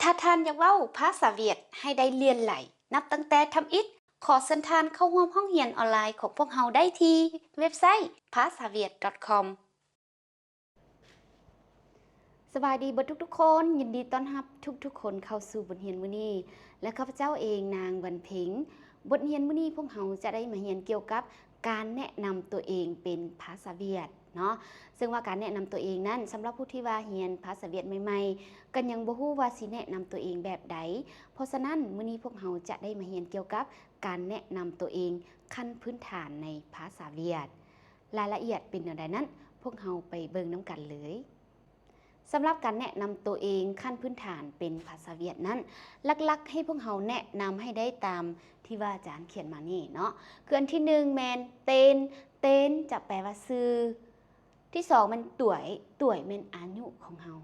ຖ້າທ່ານຢາກເວົ້າພາສາຫວຽດໃຫ້ໄດ້ຫຼຽນຫຼາຍ ນັບຕັ້ງແຕ່ທຳອິດ, ຂໍເຊີນທ່ານເຂົ້າຮ່ວມຫ້ອງຮຽນອອນລາຍຂອງພວກເຮົາໄດ້ທີ່ເວັບໄຊ ພາສາຫວຽດ ດອດ ຄອມ. ສະບາຍດີເບິດທຸກໆຄົນ, ຍິນດີຕ້ອນຮັບທຸກໆຄົນເຂົ້າສູ່ບົດຮຽນມື້ນີ້ ແລະ ຂ້າພະເຈົ້າເອງ ນາງ ວັນເພັງ. ບົດຮຽນມື້ນີ້ພວກເຮົາຈະໄດ້ມາຮຽນກ່ຽວກັບການແນະນຳຕົວເອງເປັນພາສາຫວຽດເນາະ, ເຊິ່ງວ່າການແນະນຳຕົວເອງນັ້ນ ສຳລັບຜູ້ທີ່ວ່າຮຽນພາສາຫວຽດໃໝ່ໆ ກໍຍັງບໍ່ຮູ້ວ່າຊິແນະນຳຕົວເອງແບບໃດ. ເພາະສະນັ້ນ ມື້ນີ້ພວກເຮົາຈະໄດ້ມາຮຽນກ່ຽວກັບການແນະນຳຕົວເອງຂັ້ນພື້ນຖານໃນພາສາຫວຽດ. ລາຍລະອຽດເປັນແນວໃດນັ້ນ, ພວກເຮົາໄປເບິ່ງນຳກັນເລີຍ. ສຳລັບການແນະນຳຕົວເອງຂັ້ນພື້ນຖານເປັນພາສາຫວຽດນັ້ນ, ຫຼັກໆໃຫ້ພວກເຮົາແນະນຳໃຫ້ໄດ້ຕາມທີ່ວ່າອາຈານຂຽນມານີ້ເນາະ. ຄືອັນທີໜຶ່ງແມ່ນ ເຕັນ, ເຕັນຈະແປວ່າຊື່. ທີສອງແມ່ນ ຕວຍ, ຕວຍແມ່ນອາຍຸຂອງເຮົາ.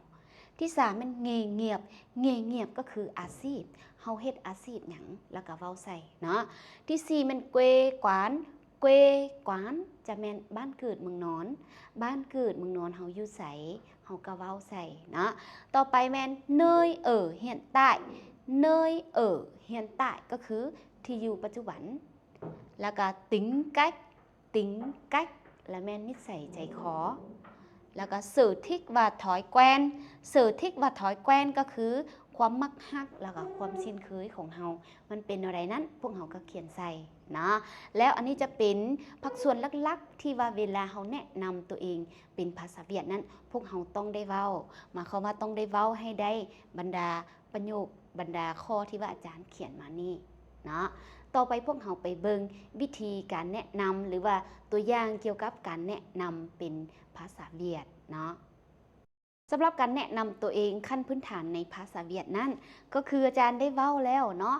ທີສາມແມ່ນ ເງງຽບ, ເງງຽບກໍຄືອາຊີບ, ເຮົາເຮັດອາຊີບຫຍັງ ແລ້ວກໍເວົ້າໃສ່ເນາະ. ທີສີ່ແມ່ນ ເກວກວານ, ເກວກວານຈະແມ່ນບ້ານເກີດເມືອງນອນ, ບ້ານເກີດເມືອງນອນເຮົາຢູ່ໃສ ເຮົາກໍເວົ້າໃສ່ເນາະ. ຕໍ່ໄປແມ່ນ ເນີຍເອີ ຮຽນໃຕ້, ເນີຍເອີ ຮຽນໃຕ້ກໍຄືທີ່ຢູ່ປັດຈຸບັນ, ແລ້ວກໍ tính cách, tính cách ລະແມ່ນນິດໄສໃຈຄໍ. ແລ້ວກໍ sở thích và thói quen, sở thích và thói quen ກໍຄືຄວາມມັກຮັກ ແລ້ວກໍຄວາມຊິນເຄີຍຂອງເຮົາ ມັນເປັນແນວໃດນັ້ນ ພວກເຮົາກໍຂຽນໃສ່ເນາະ. ແລ້ວອັນນີ້ຈະເປັນພາກສ່ວນຫຼັກໆ ທີ່ວ່າເວລາເຮົາແນະນຳຕົວເອງເປັນພາສາຫວຽດນັ້ນ ພວກເຮົາຕ້ອງໄດ້ເວົ້າ, ໝາຍຄວາມວ່າຕ້ອງໄດ້ເວົ້າໃຫ້ໄດ້ບັນດາປະໂຫຍກ ບັນດາຂໍ້ທີ່ວ່າອາຈານຂຽນມານີ້ເນາະ. ຕໍ່ໄປພວກເຮົາໄປເບິ່ງວິທີການແນະນຳ ຫຼືວ່າຕົວຢ່າງກ່ຽວກັບການແນະນຳເປັນພາສາຫວຽດເນາະ. ສຳລັບການແນະນຳຕົວເອງຂັ້ນພື້ນຖານໃນພາສາຫວຽດນັ້ນ ກໍຄືອາຈານໄດ້ເວົ້າແລ້ວເນາະ,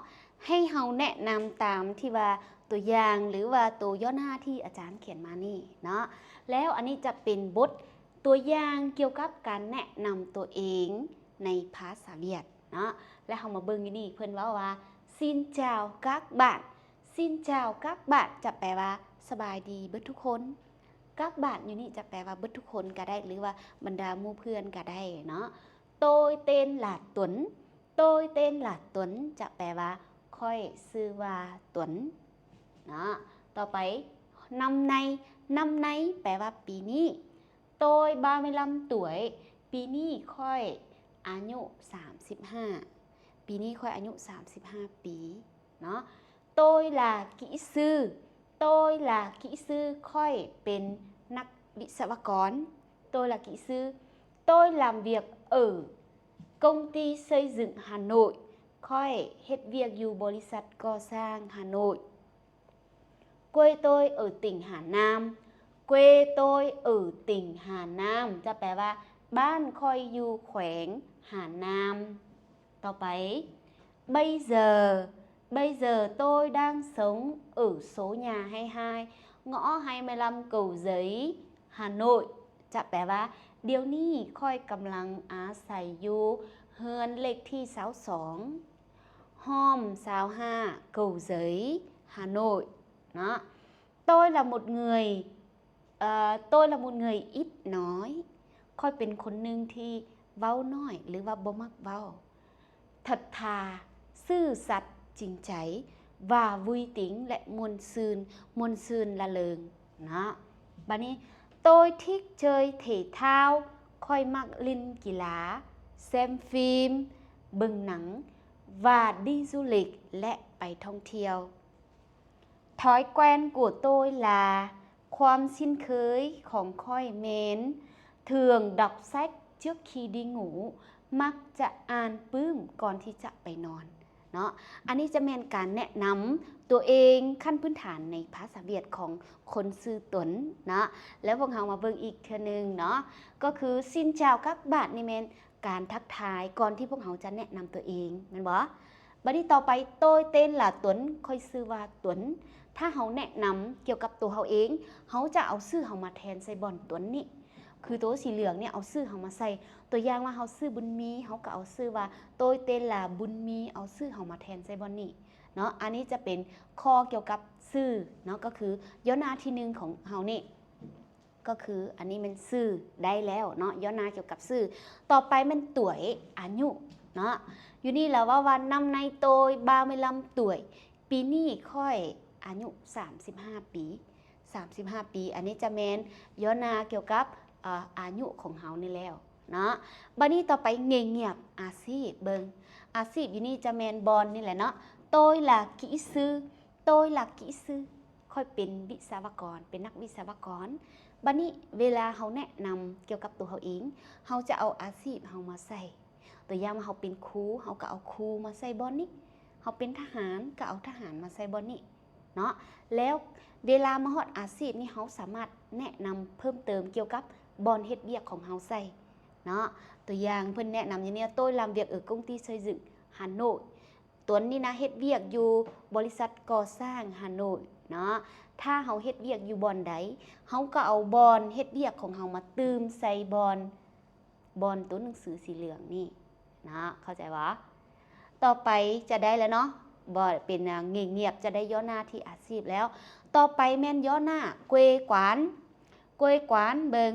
ໃຫ້ເຮົາແນະນຳຕາມທີ່ວ່າຕົວຢ່າງ ຫຼືວ່າໂຕຫຍໍ້ໜ້າທີ່ອາຈານຂຽນມານີ້ເນາະ. ແລ້ວອັນນີ້ຈະເປັນບົດຕົວຢ່າງກ່ຽວກັບການແນະນຳຕົວເອງໃນພາສາຫວຽດເນາະ. ແລ້ວເຮົາມາເບິ່ງຢູ່ນີ້ ເພິ່ນເວົ້າວ່າ Xin chào các bạn, Xin chào các bạn ຈະແປວ່າ ສະບາຍດີເບິດທຸກຄົນ. Các bạn ຢູ່ນີ້ຈະແປວ່າເບິດທຸກຄົນກໍໄດ້ ຫຼືວ່າບັນດາໝູ່ເພື່ອນກໍໄດ້ເນາະ. Tôi tên là Tuấn, Tôi tên là Tuấn ຈະແປວ່າ ຂ້ອຍຊື່ວ່າ ຕົນ ເນາະ. ຕໍ່ໄປ Năm nay, Năm nay ແປວ່າປີນີ້. Tôi ba mươi lăm tuổi, ປີນີ້ຂ້ອຍອາຍຸສາມສິບຫ້າ, ປີນີ້ຂ້ອຍອາຍຸສາມສິບຫ້າປີເນາະ. Tôi là kỹ sư, Tôi là kỹ sư ຂ້ອຍເປັນນັກວິສະວະກອນ. Tôi là kỹ sư, Tôi làm việc ở công ty xây dựng Hà Nội, ຂ້ອຍເຮັດວຽກຢູ່ບໍລິສັດກໍ່ສ້າງຮ່າໂນ້ຍ. Quê tôi ở tỉnh Hà Nam, Quê tôi ở tỉnh Hà Nam ຈະແປວ່າ ບ້ານຂ້ອຍຢູ່ແຂວງຫານນາມ. ຕໍ່ໄປ Bây giờ, bây giờ tôi đang sống ở số nhà hai hai, ngõ hai mươi lăm Cầu Giấy, Hà Nội ຈະແປວ່າ ດຽວນີ້ຂ້ອຍກຳລັງອາໄສຢູ່ເຮືອນເລກທີຊາວສອງ ຮ່ອມຊາວຫ້າ Cầu Giấy, Hà Nội ເນາະ. Tôi là một người, ờ, tôi là một người ít nói, ຂ້ອຍເປັນຄົນໜຶ່ງທີ່ເວົ້າໜ້ອຍ ຫຼືວ່າບໍ່ມັກເວົ້າ. Thật thà, ຊື່ສັດ, ຈິງໃຈ, và vui tính ແລະ ມ່ວນຊື່ນ, ມ່ວນຊື່ນລະເລີງເນາະ. ບາດນີ້ Tôi thích chơi thể thao, ຂ້ອຍມັກຫຼິ້ນກິລາ, xem phim, ເບິ່ງໜັງ, và đi du lịch ແລະ ໄປທ່ອງທ່ຽວ. Thói quen của tôi là ຄວາມຊິນເຄີຍຂອງຂ້ອຍແມ່ນ Thường đọc sách trước khi đi ngủ, ມັກຈະອ່ານປຶ້ມກ່ອນທີ່ຈະໄປນອນເນາະ. ອັນນີ້ຈະແມ່ນການແນະນຳຕົວເອງຂັ້ນພື້ນຖານໃນພາສາຫວຽດຂອງຄົນຊື່ຕົນເນາະ. ແລ້ວພວກເຮົາມາເບິ່ງອີກເທື່ອໜຶ່ງເນາະ, ກໍຄື Xin chào các bạn ນີ້ແມ່ນ ການທັກທາຍກ່ອນທີ່ພວກເຮົາຈະແນະນຳຕົວເອງ ແມ່ນບໍ່? ບັດນີ້ຕໍ່ໄປ Tôi tên là Tuấn, ຂ້ອຍຊື່ວ່າຕົນ. ຖ້າເຮົາແນະນຳກ່ຽວກັບຕົວເຮົາເອງ, ເຮົາຈະເອົາຊື່ເຮົາມາແທນໃສ່ບ່ອນຕົນນີ້. ຄືຕົວສີເຫຼືອງນີ້ເອົາຊື່ເຮົາມາໃສ່. ຕົວຢ່າງວ່າເຮົາຊື່ບຸນມີ, ເຮົາກໍເອົາຊື່ວ່າ Tôi tên là Bun Mi, ເອົາຊື່ເຮົາມາແທນໃສ່ບ່ອນນີ້ເນາະ. ອັນນີ້ຈະເປັນຂໍ້ກ່ຽວກັບຊື່ເນາະ, ກໍຄືຫຍໍ້ໜ້າທີໜຶ່ງຂອງເຮົານີ້. ກໍຄືອັນນີ້ແມ່ນຊື່ໄດ້ແລ້ວເນາະ, ຫຍໍ້ໜ້າກ່ຽວກັບຊື່. ຕໍ່ໄປແມ່ນ tuổi ອາຍຸ. ເນາະ. ຢູ່ນີ້ລາວເວົ້າວ່າ ນຳໃນໂຕຍ ບາວເມລຳຕວຍ ປີນີ້ຂ້ອຍອາຍຸສາມສິບຫ້າປີ ສາມສິບຫ້າປີ. ອັນນີ້ຈະແມ່ນຍ້ອນນາກ່ຽວກັບ ອາ ອາຍຸຂອງເຮົານີ້ແລ້ວເນາະ. ບາດນີ້ຕໍ່ໄປ ເງງຽບ ອາຊີບ ເບິ່ງ ອາຊີບຢູ່ນີ້ຈະແມ່ນບ່ອນນີ້ແຫຼະເນາະ. ໂຕຍລະກິອິດຊື ໂຕຍລະກິອິດຊື ຂ້ອຍເປັນວິສະວະກອນ ເປັນນັກວິສະວະກອນ. ບາດນີ້ເວລາເຮົາແນະນຳກ່ຽວກັບຕົວເຮົາເອງ ເຮົາຈະເອົາອາຊີບເຮົາມາໃສ່. ຕົວຢ່າງວ່າເຮົາເປັນຄູ ເຮົາກໍເອົາຄູມາໃສ່ບ່ອນນີ້, ເຮົາເປັນທະຫານ ກໍເອົາທະຫານມາໃສ່ບ່ອນນີ້ເນາະ. ແລ້ວເວລາມາຮອດອາຊີບນີ້ ເຮົາສາມາດແນະນຳເພີ່ມເຕີມກ່ຽວກັບບ່ອນເຮັດວຽກຂອງເຮົາໃສ່ເນາະ. ຕົວຢ່າງເພິ່ນແນະນຳຢູ່ນີ້ Tôi làm việc ở công ty xây dựng Hà Nội. ຕົວນີ້ນະ ເຮັດວຽກຢູ່ບໍລິສັດກໍ່ສ້າງຮ່າໂນ້ຍເນາະ. ຖ້າເຮົາເຮັດວຽກຢູ່ບ່ອນໃດ ເຮົາກໍເອົາບ່ອນເຮັດວຽກຂອງເຮົາມາຕື່ມໃສ່ບ່ອນ ບ່ອນຕົວໜັງສືສີເຫຼືອງນີ້ເນາະ ເຂົ້າໃຈບໍ່? ຕໍ່ໄປຈະໄດ້ແລ້ວເນາະ ບໍ່ເປັນຫຍັງ ເງງຽບ ຈະໄດ້ຍໍໜ້າທີ່ອາຊີບແລ້ວ. ຕໍ່ໄປແມ່ນຍໍໜ້າ ເກວກວານ ເກວກວານ ເບິ່ງ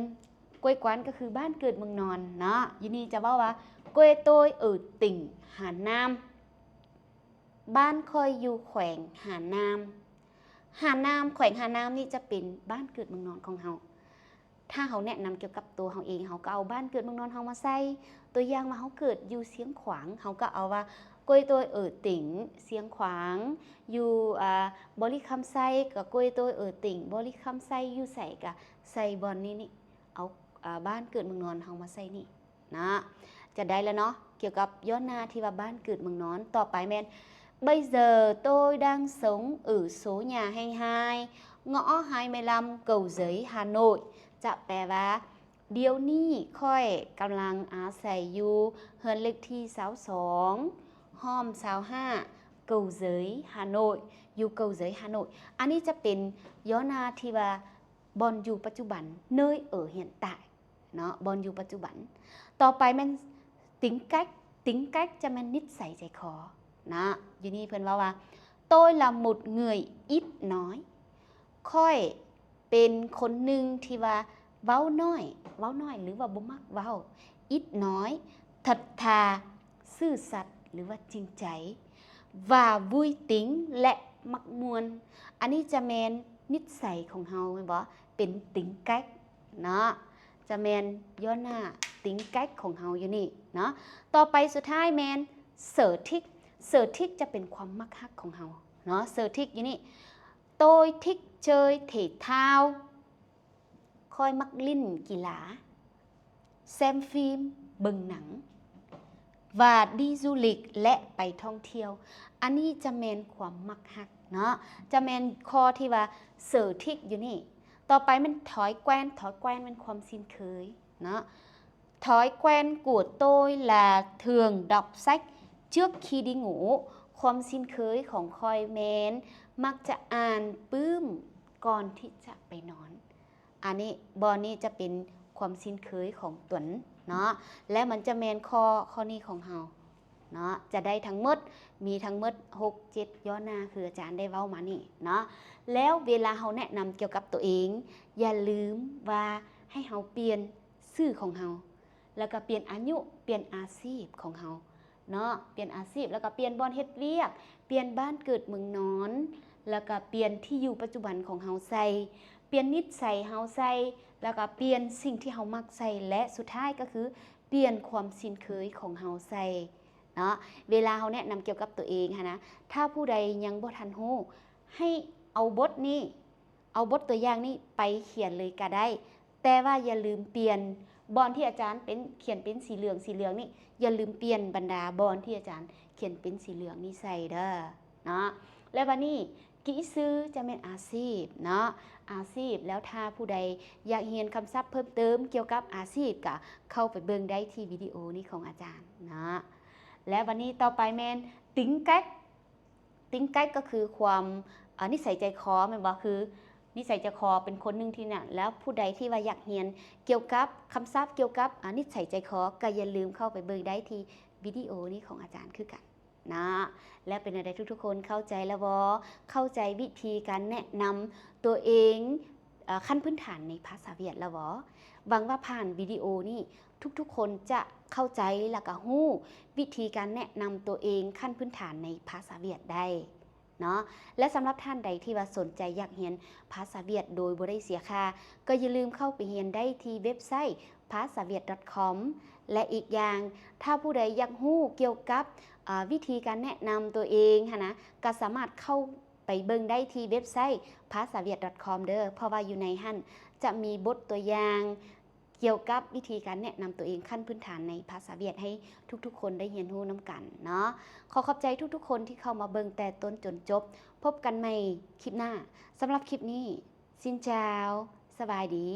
ເກວກວານກໍຄືບ້ານເກີດເມືອງນອນເນາະ. ຢູ່ນີ້ຈະເວົ້າວ່າ Quê tôi ở tỉnh Hà Nam. ບ້ານຂ້ອຍຢູ່ແຂວງຫານນາມ. ຫານນາມ ແຂວງຫານນາມນີ້ຈະເປັນບ້ານເກີດເມືອງນອນຂອງເຮົາ. ຖ້າເຮົາແນະນຳກ່ຽວກັບຕົວເຮົາເອງ ເຮົາກໍເອົາບ້ານເກີດເມືອງນອນເຮົາມາໃສ່. ຕົວຢ່າງວ່າເຮົາເກີດຢູ່ຊຽງຂວາງ ເຮົາກໍເອົາວ່າ Quê tôi ở tỉnh Siêng Khoáng. ຢູ່ ອາ ບໍລິຄຳໄຊ ກໍ Quê tôi ở tỉnh ບໍລິຄຳໄຊ. ຢູ່ໃສກໍໃສ່ບ່ອນນີ້ນີ້ ເອົາ ອາ ບ້ານເກີດເມືອງນອນເຮົາມາໃສ່ນີ້. ນະ ຈະໄດ້ແລ້ວເນາະ ກ່ຽວກັບຍ້ອນໜ້າທີ່ວ່າບ້ານເກີດເມືອງນອນ. ຕໍ່ໄປແມ່ນ Bây giờ tôi đang sống ở số nhà hai hai, ngõ hai mươi lăm, Cầu Giấy, Hà Nội. ຈະແປວ່າ ດຽວນີ້ຂ້ອຍກຳລັງອາໄສຢູ່ເຮືອນເລກທີຊາວສອງ ຮ່ອມຊາວຫ້າ Cầu Giấy, Hà Nội, ຢູ່ Cầu Giấy, Hà Nội. ອັນນີ້ຈະເປັນຍ້ອນໜ້າທີ່ວ່າບ່ອນຢູ່ປັດຈຸບັນ nơi ở hiện tại. ເນາະ ບ່ອນຢູ່ປັດຈຸບັນ. ຕໍ່ໄປແມ່ນ tính cách, tính cách ຈະແມ່ນນິດໄສໃຈຄໍເນາະ. ຢູ່ນີ້ເພິ່ນເວົ້າວ່າ Tôi là một người ít nói. ຂ້ອຍເປັນຄົນໜຶ່ງທີ່ວ່າເວົ້າໜ້ອຍ ເວົ້າໜ້ອຍ ຫຼືວ່າບໍ່ມັກເວົ້າ. Ít nói, thật thà,ซื่ອສັດ ຫຼືວ່າຈິງໃຈ và vui tính ແລະ ມັກມ່ວນ. ອັນນີ້ຈະແມ່ນນິດໄສຂອງເຮົາແມ່ນບໍ່? ເປັນ tính cách ເນາະ ຈະແມ່ນຍ້ອນໜ້າ tính cách ຂອງເຮົາຢູ່ນີ້ເນາະ. ຕໍ່ໄປສຸດທ້າຍແມ່ນ sở thích, sở thích ຈະເປັນຄວາມມັກຮັກຂອງເຮົາເນາະ. Sở thích ຢູ່ນີ້ Tôi thích chơi thể thao. ຂ້ອຍມັກຫຼິ້ນກິລາ, ແຊມຟີມ, ເບິ່ງໜັງ, ວ່າ đi du lịch ແລະ ໄປທ່ອງທ່ຽວ. ອັນນີ້ຈະແມ່ນຄວາມມັກຮັກເນາະ ຈະແມ່ນຂໍ້ທີ່ວ່າ sở thích ຢູ່ນີ້. ຕໍ່ໄປແມ່ນ thói quen, thói quen ແມ່ນຄວາມຊິນເຄີຍເນາະ. Thói quen của tôi là thường đọc sách trước khi đi ngủ. ຄວາມຊິນເຄີຍຂອງຂ້ອຍແມ່ນມັກຈະອ່ານປຶ້ມກ່ອນທີ່ຈະໄປນອນ. ອັນນີ້ ບ່ອນນີ້ຈະເປັນຄວາມຊິນເຄີຍຂອງຕົນເນາະ ແລະ ມັນຈະແມ່ນຂໍ້ ຂໍ້ນີ້ຂອງເຮົາເນາະ. ຈະໄດ້ທັງໝົດ ມີທັງໝົດຫົກເຈັດຍ້ອນໜ້າ ຄືອາຈານໄດ້ເວົ້າມານີ້ເນາະ. ແລ້ວເວລາເຮົາແນະນຳກ່ຽວກັບຕົວເອງ ຢ່າລືມວ່າໃຫ້ເຮົາປ່ຽນຊື່ຂອງເຮົາ ແລ້ວກໍປ່ຽນອາຍຸ ປ່ຽນອາຊີບຂອງເຮົາເນາະ ປ່ຽນອາຊີບ ແລ້ວກໍປ່ຽນບ່ອນເຮັດວຽກ ປ່ຽນບ້ານເກີດເມືອງນອນ ແລ້ວກໍປ່ຽນທີ່ຢູ່ປັດຈຸບັນຂອງເຮົາໃສ່ ປ່ຽນນິດໄສເຮົາໃສ່ ແລ້ວກໍປ່ຽນສິ່ງທີ່ເຮົາມັກໃສ່ ແລະ ສຸດທ້າຍກໍຄືປ່ຽນຄວາມຊິນເຄີຍຂອງເຮົາໃສ່ເນາະ. ເວລາເຮົາແນະນຳກ່ຽວກັບຕົວເອງຫັ້ນນະ ຖ້າຜູ້ໃດຍັງບໍ່ທັນຮູ້ ໃຫ້ເອົາບົດນີ້ ເອົາບົດຕົວຢ່າງນີ້ໄປຂຽນເລີຍກໍໄດ້ ແຕ່ວ່າຢ່າລືມປ່ຽນ ບ່ອນທີ່ອາຈານເປັນ ຂຽນເປັນສີເຫຼືອງ ສີເຫຼືອງນີ້ ຢ່າລືມປ່ຽນບັນດາບ່ອນທີ່ອາຈານຂຽນເປັນສີເຫຼືອງນີ້ໃສ່ເດີເນາະ. ແລ້ວບາດນີ້ ກິອິດຊື ຈະແມ່ນອາຊີບເນາະ ອາຊີບ. ແລ້ວຖ້າຜູ້ໃດຢາກຮຽນຄຳສັບເພີ່ມເຕີມກ່ຽວກັບອາຊີບ ກໍເຂົ້າໄປເບິ່ງໄດ້ທີ່ວິດີໂອນີ້ຂອງອາຈານເນາະ. ແລ້ວບາດນີ້ຕໍ່ໄປແມ່ນ tính cách. Tính cách ກໍຄືຄວາມ ເອີ ນິດໄສໃຈຄໍແມ່ນບໍ່? ຄືນິດໄສໃຈຄໍເປັນຄົນໜຶ່ງທີ່ນັ້ນ ແລ້ວຜູ້ໃດທີ່ວ່າຢາກຮຽນກ່ຽວກັບຄຳສັບ ກ່ຽວກັບ ອາ ນິດໄສໃຈຄໍ ກໍຢ່າລືມເຂົ້າໄປເບິ່ງໄດ້ທີ່ວິດີໂອນີ້ຂອງອາຈານຄືກັນເນາະ. ແລ້ວເປັນແນວໃດທຸກໆຄົນ ເຂົ້າໃຈແລ້ວບໍ່? ເຂົ້າໃຈວິທີການແນະນຳຕົວເອງ ເອີ ຂັ້ນພື້ນຖານໃນພາສາຫວຽດແລ້ວບໍ່? ຫວັງວ່າຜ່ານວິດີໂອນີ້ ທຸກໆຄົນຈະເຂົ້າໃຈ ແລ້ວກໍຮູ້ວິທີການແນະນຳຕົວເອງຂັ້ນພື້ນຖານໃນພາສາຫວຽດໄດ້ເນາະ. ແລະ ສຳລັບທ່ານໃດທີ່ວ່າສົນໃຈຢາກຮຽນພາສາຫວຽດໂດຍບໍ່ໄດ້ເສຍຄ່າ ກໍຢ່າລືມເຂົ້າໄປຮຽນໄດ້ທີ່ເວັບໄຊ ພາສາຫວຽດ .com ແລະ ອີກຢ່າງ ຖ້າຜູ້ໃດຢາກຮູ້ກ່ຽວກັບ ເອີ ວິທີການແນະນຳຕົວເອງຫັ້ນນະ ກໍສາມາດເຂົ້າໄປເບິ່ງໄດ້ທີ່ເວັບໄຊ ພາສາຫວຽດ .com ເດີ ເພາະວ່າຢູ່ໃນຫັ້ນຈະມີບົດຕົວຢ່າງ ກ່ຽວກັບວິທີການແນະນຳຕົວເອງຂັ້ນພື້ນຖານໃນພາສາຫວຽດໃຫ້ທຸກໆຄົນໄດ້ຮຽນຮູ້ນຳກັນເນາະ. ຂໍຂອບໃຈທຸກໆຄົນທີ່ເຂົ້າມາເບິ່ງແຕ່ຕົ້ນຈົນຈົບ. ພົບກັນໃໝ່ຄລິບໜ້າ. ສຳລັບຄລິບນີ້ ຊິນຈາວ ສະບາຍດີ.